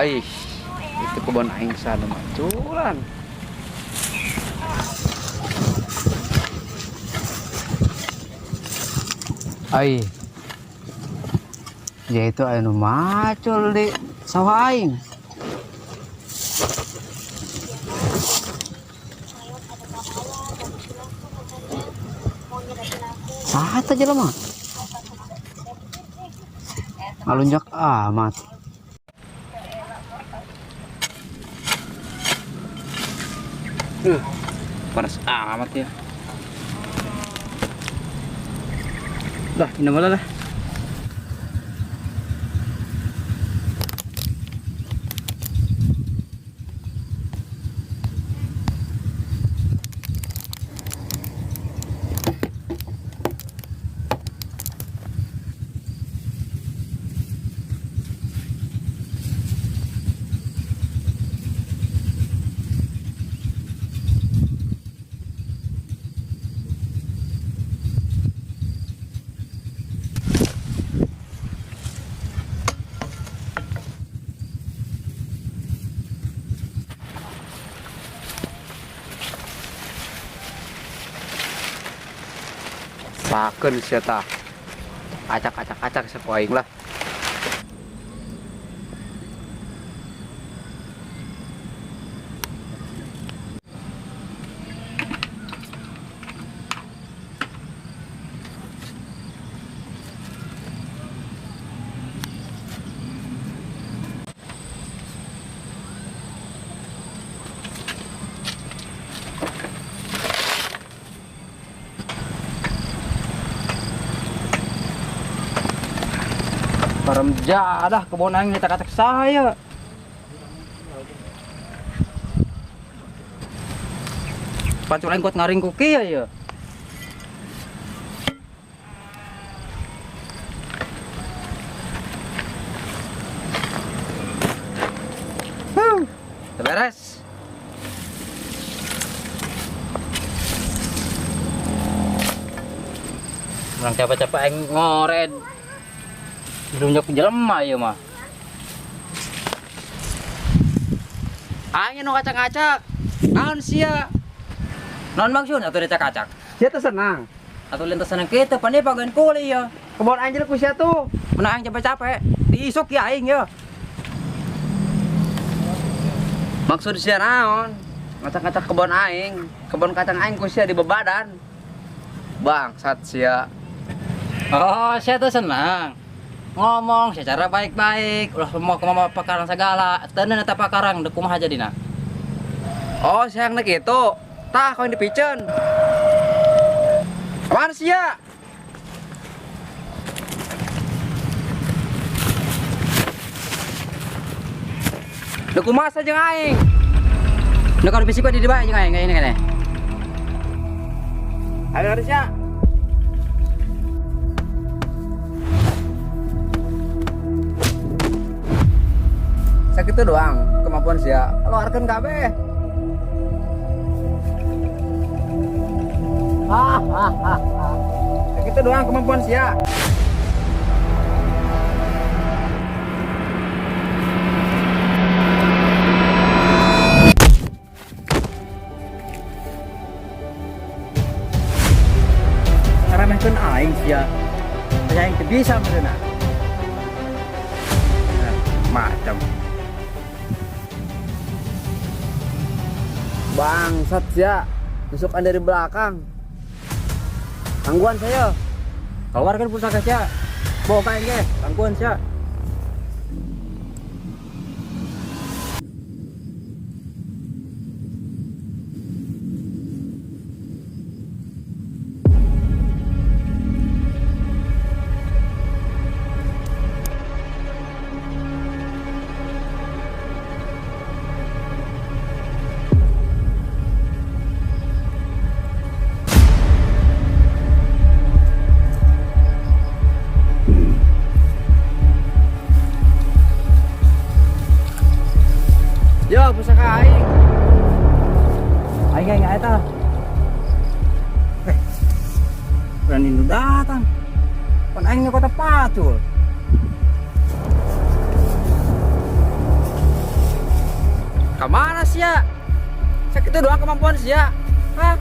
Aih, itu kebun aing sana maculan. Ai. Ya itu anu macul di sawah aing. Saat aja lah mah. Ngalunjak amat. Panas amat ya. Lah, ini malah lah. Sakeun sia tah. Acak-acak-acak sia ku aing lah. Parem jadah kebun aing acak-acak saya. Pacul aing kuat ngaring ku kieu ya. Huh, beres. Urang capek-capek aing ngored. Dilunjak jelema ieu mah. Aing nu kacak-kacak. Naon sia? Naon maksud atuh dicak-acak? Sia teh senang. Atuh lintas senang kitu pan ieu pageun kuli ya. Kebon anjir ku sia tuh. Mun aing capek-capek, diisuk ya aing ya. Maksud sia naon? Ngacak-ngacak kebon aing, kebon kacang aing ku sia di bebadan. Bangsat sia. Oh, sia tuh senang. Ngomong secara baik-baik, ulah mau kumaha pakarang segala. Teundeun eta pakarang deuk kumaha jadina. Oh, siang nek kitu. Tah kau yang dipiceun. Apaan sia? Deuk kumaha jeung aing? Nu kalau bisik di bae jeung aing ini kene. Ayo dari sia. Sakitu doang kemampuan sia. Keluarkan kabeh. Hahaha. Sakitu doang kemampuan sia. Ngaremehkeun aing sia. Aing teu bisa meureunna. Macam. Bangsat sia, tusukan dari belakang. Tangguhan saya. Keluarkan pusaka sia. Bawa kain ge, tangguhan sia. Yo, pusaka aing. Aing aing eta. Berani nu datang. Pan aing kota pacul. Kamana sia? Sakitu doang kemampuan sia? Hah?